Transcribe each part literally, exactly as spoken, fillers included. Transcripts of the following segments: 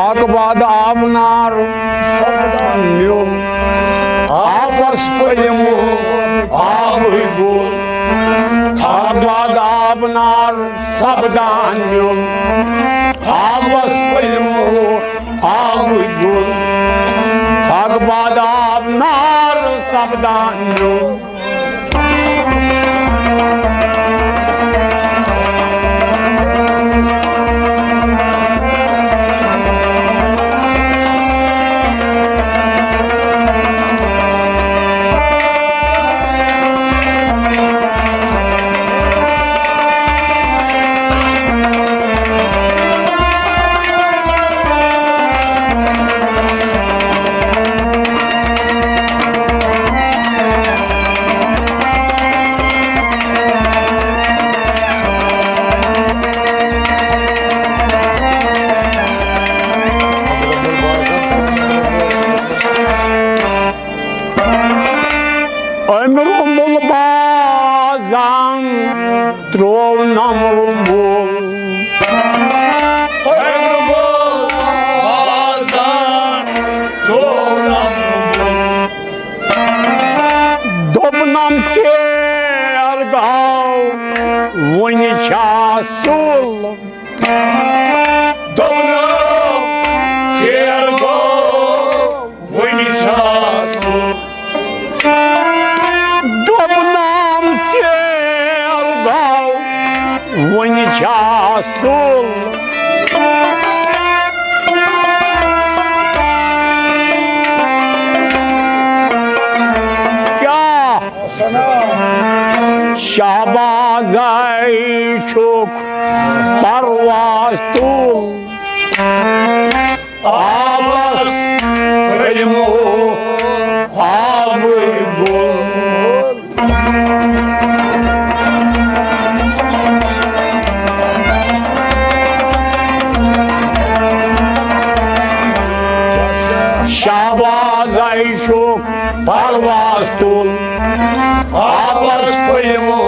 خاکہٕ باد آب نار سپدان نیوٗل، آبس پھٔلۍ مو آبٕے گوٚل۔ خاکہٕ باد آب نار سپدان نیوٗل، آبس پھٔلۍ مو آبٕے گوٚل۔ خاکہٕ باد آب نار سپدان نیوٗل۔ أمۍ روٚمُل بازان ترٛوونم روٚمُل۔ أمۍ روٚمُل بازان ترٛوونم روٚمُل۔ دوٚپنم ژیر گوٚو، وُنہِ چھا سُل۔ دوٚپنم ژیر گوٚو، وُنہِ چھا سُل۔ دوٚپنم ژیر گوٚو، وُنہِ چھا سُل۔ کیٛاہ؟ شہبازے چھُکھ پرواز تُل۔ آبس پھٔلۍ مو آبٕے گوٚل۔ شہبازے چھُکھ پرواز تُل، آبس پھٔلۍ مو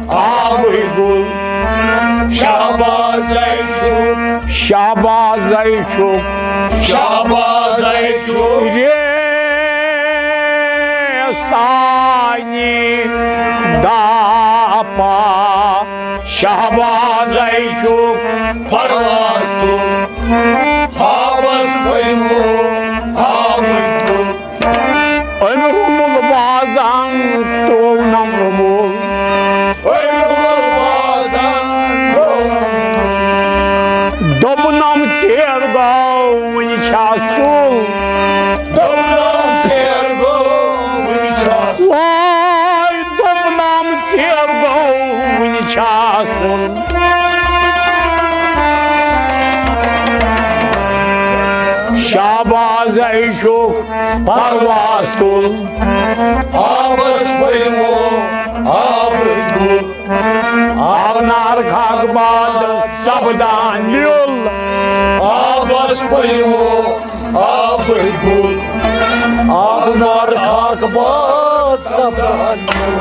آبٕے گوٚل۔ شہبازے چھُکھ، شہبازے چھُکھ، شہبازے چھُکھ۔ رے سانی داپا، شہبازے چھُکھ پرواز تُل، آبس پھٔلۍ مو آبٕے گوٚل۔ أمۍ روٚمُل بازان ترٛوونم روٚمُل۔ أمۍ روٚمُل بازان ترٛوونم۔ دوٚپنم ژیر گوٚو، وُنہِ چھا سُل؟ دوٚپنم ژیر گوٚو، وُنہِ چھا سُل؟ واے، دوٚپنم ژیر گوٚو، وُنہِ چھا سُل؟ شہبازے چھُکھ پرواز تُل، آبس پھٔلۍ مو آبٕے گوٚل۔ آب نار خاکہٕ باد سپدان نیوٗل، آبس پھٔلۍ مو آبٕے گوٚل۔ آب نار خاکہٕ باد سپدان نیوٗل۔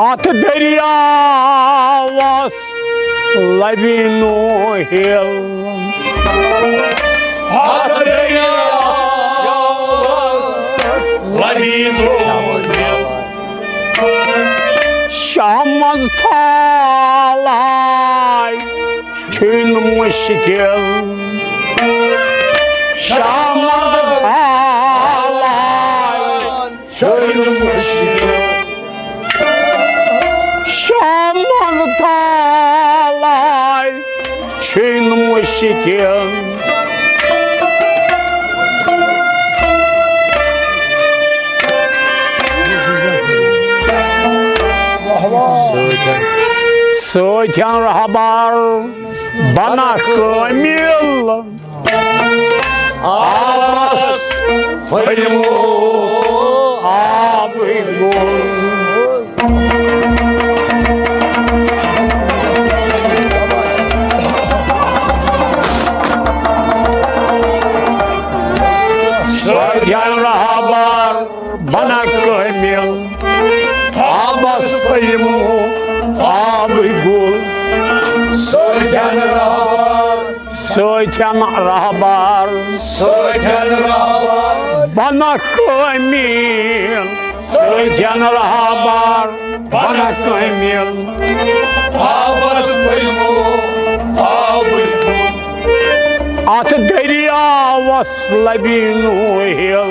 اتھ دٔریاوس لبہِ نوٗحِل۔ اتھ دٔریاوس لبہِ نوٗحِل۔ شاہ منٛز تھالے چھُنہٕ مُشکِل۔ شاہ منٛز تھالے چھُنہٕ مُشکِل۔ چھُے نہٕ مُشکِل۔ سۭتٮ۪ن رہبر بنکھ کٲمِل۔ آبس پھٔلمو آبٕے گوٚل۔ سۭتٮ۪ن رہبر بنکھ کٲمِل۔ آبس پھٔلمو آبٕے گوٚل۔ سۭتٮ۪ن رہبر سۭتٮ۪ن رہبر۔ سۭتٮ۪ن رہبر۔ بنکھ کٲمِل۔ سۭتٮ۪ن رہبر۔ بنکھ کٲمِل۔ آبس پھٔلمو آبٕے گوٚل۔ اتھ دٔریاوس لبی نوٗہِل۔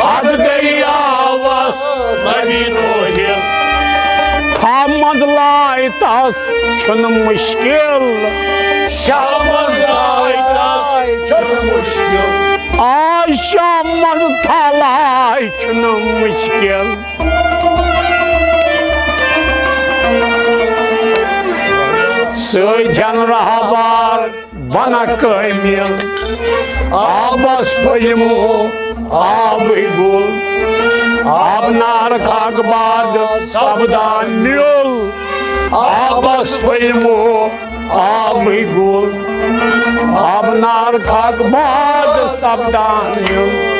اتھ دٔریاوس لبی نوٗہِل۔ تھاو منٛز لاے تس چھُنہٕ مُشکِل۔ شاہ منٛز لاے تس چھُنہٕ مُشکِل۔ آ شاہ منٛز تھاو لاے چھُنہٕ مُشکِل۔ سۭتٮ۪ن رہبر بنکھ کٲمِل۔ آبس پھٔلمو آبٕے گوٚل۔ آبہٕ نار خاکہٕ باد سپدان نیوٗل۔ آبس پھٔلمو آبٕے گوٚل۔ آبہٕ نار خاکہٕ باد سپدان نیوٗل۔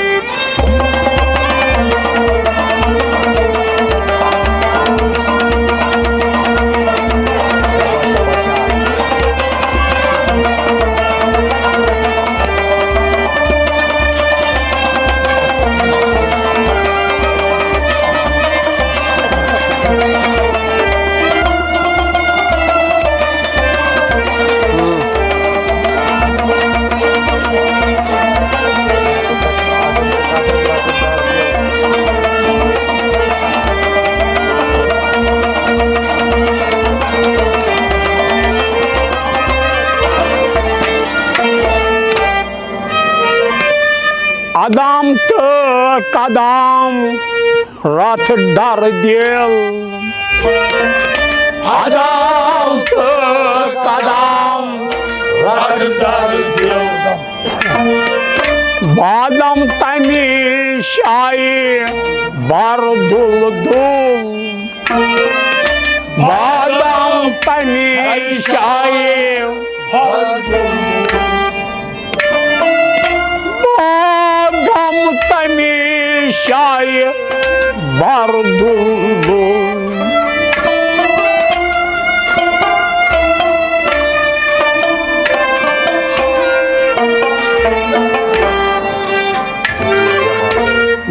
عدم تہٕ قدم رٹھ در دِل۔ عدم تہٕ قدم رٹھ در دِل۔ بادم تمہِ شایہِ بر دُل دُل۔ بادم تمہِ شایہِ بر دُل دُل۔ بادم تمہِ شایہِ بر دُل دُل۔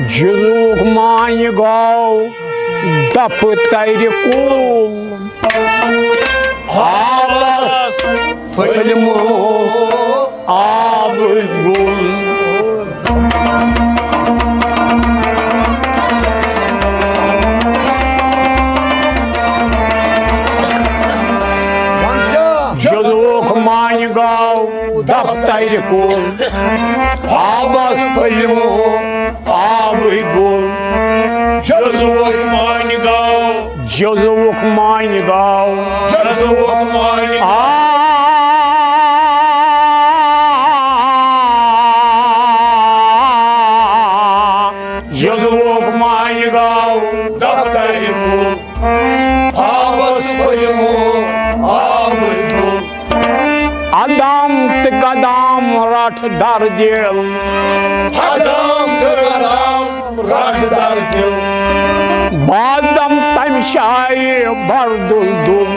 جزوُک معنی گوٚو دفترِ کُل۔ آبس پھٔلمو آبٕے گوٚل۔ جزوُک معنی گوٚو دفترِ کُل۔ آبس پھٔلمو آبٕے گوٚل۔ جزوُک معنی گوٚو۔ جزوُک معنی گوٚو۔ جزوُک معنی آ، جزوُک معنی گوٚو دفترِ کُل۔ آبس پھٔلمو آبٕے گوٚل۔ عدم تہٕ قدم رٹھ در دِل۔ عدم تہٕ قدم رٹھ در دِل۔ بادم تمہِ شایہِ بر دُل دُل۔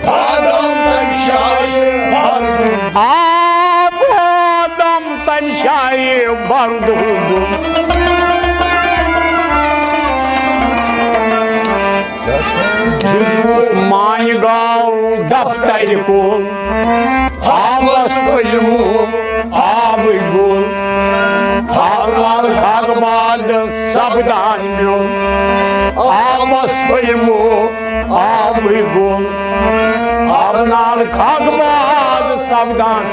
بادم تمہِ شایہِ بر دُل۔ آ، بادم تمہِ شایہِ بر دُل دُل۔ جزوُک معنی گوٚو دفترِ کُل۔ آبس پھٔلمو آبٕے گوٚل۔ آبہٕ نار خاکہٕ باد سپدان میوٚل۔ آبس پھٔلمو آبٕے گوٚل۔ آبہٕ نار خاکہٕ باد ساودان۔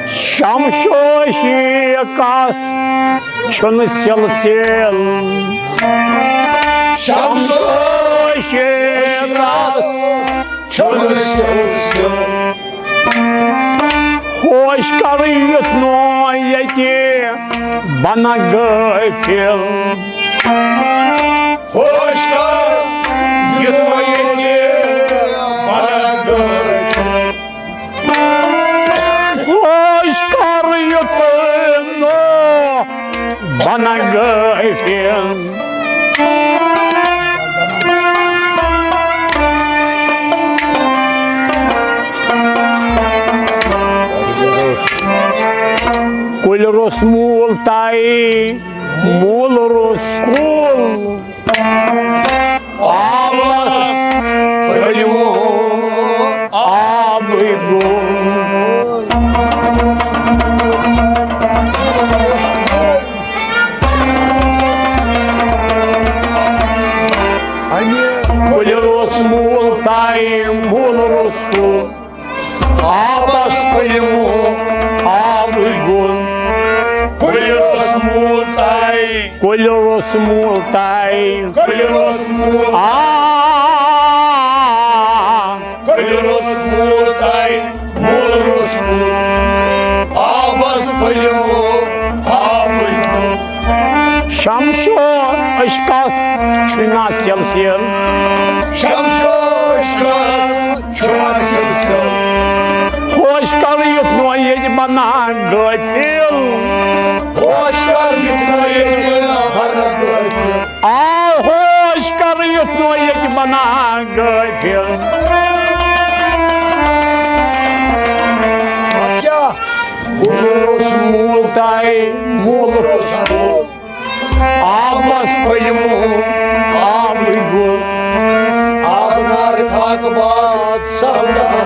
شمشو شیخس چھُنہٕ سلسل۔ شمشو شیخس چھُنہٕ سلسل۔ ہوش کر یُتھ نو ییٚتہِ بنہ غٲفل۔ ہوش کر یُتھ نو ییٚتہِ بنہ غٲفل۔ ہوش کر یُتھ نو بنہ غٲفل۔ کُلۍ روٚس موٗل تَے، موٗل روٚس کُل۔ آبس پھٔلِمو آبٕے گوٚو۔ کُلۍ روٚس موٗل تَے، موٗل روٚس کُل۔ آبس پھٔلِمو آبٕے گوٚو۔ کُلۍ روٚس موٗل تَے۔ کُلۍ روٚس موٗل تَے۔ کُلۍ روٚس موٗل۔ آ۔ کُلۍ روٚس موٗل تَے، موٗل روٚس کُل۔ آبس پھٔلِمو آبٕے گوٚو۔ شمشو عشقس چھُنہ سلسل۔ شمشو عشقس چھُنہ سلسل۔ ہوش کر یُتھ نو ییٚتہِ بنہ غٲفل۔ ہوش کر یُتھ نو ییٚتہِ بنہ غٲفل۔ آ ہوش کر یُتھ نو ییٚتہِ بنہ غٲفل۔ کیٛاہ؟ کُلۍ روٚس موٗل تَے، موٗل روٚس کُل۔ آبس پھٔلِمو آبٕے گوٚو۔ آبہٕ نارٕ تھکھ باد سپدان